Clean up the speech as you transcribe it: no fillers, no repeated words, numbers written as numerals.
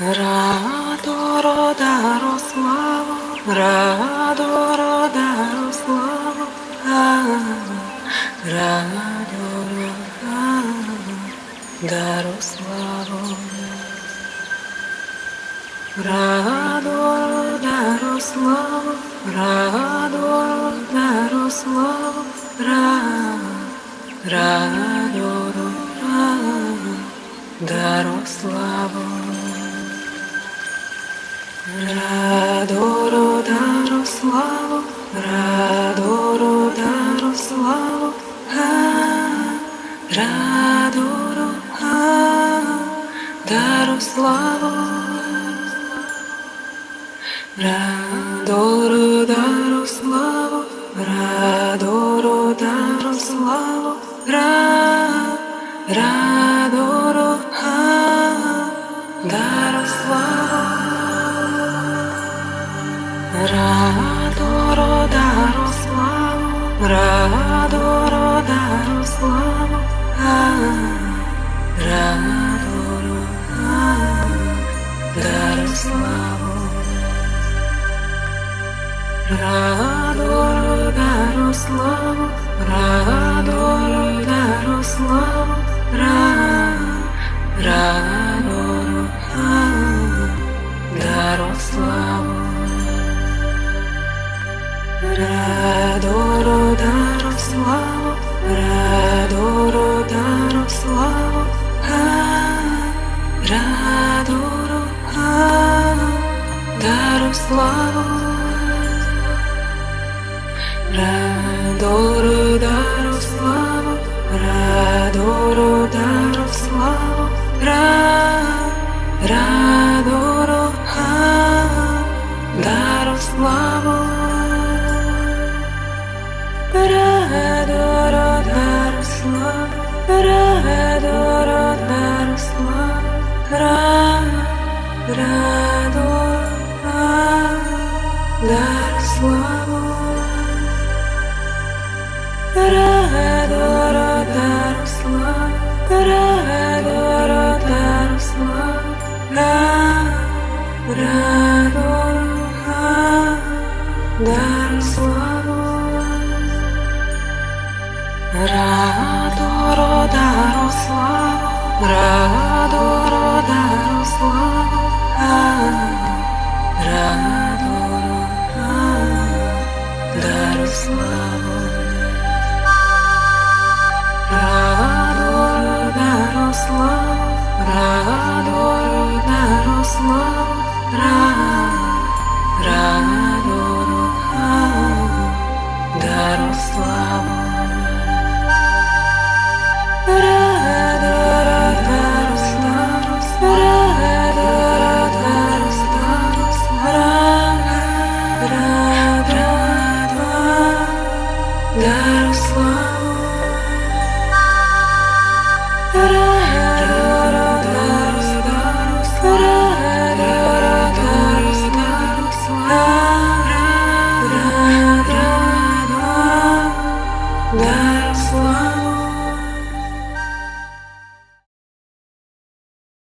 Радо Дарослава, Радо Дарослава, Радо Дарослава. Радо Дарослава, Радо Дарослава, Радо Дарослава. Радоро Дарослава, Радоро Дарослава, Радоро Дарослава. Радоро Дарослава, Радоро Дарослава, Радоро Дарослава. Радоро Дарослава, Радоро Дарослава, Радоро Дарослава. Радоро Дарослава, Радоро Дарослава, Радоро Дарослава. Радоро Дарослава, Радоро Дарослава, Радоро Дарослава. Радоро Дарослава, Радоро Дарослава, Радоро Дарослава. Радоро Дарослава, Радоро Дарослава, Радоро Дарослава. Радоро Дарослава, Радоро Дарослава, Радоро Дарослава. Радоро Дарослава, Радоро Дарослава, Радоро Дарослава. Радоро Дарослава, Радоро Дарослава, Радоро Дарослава.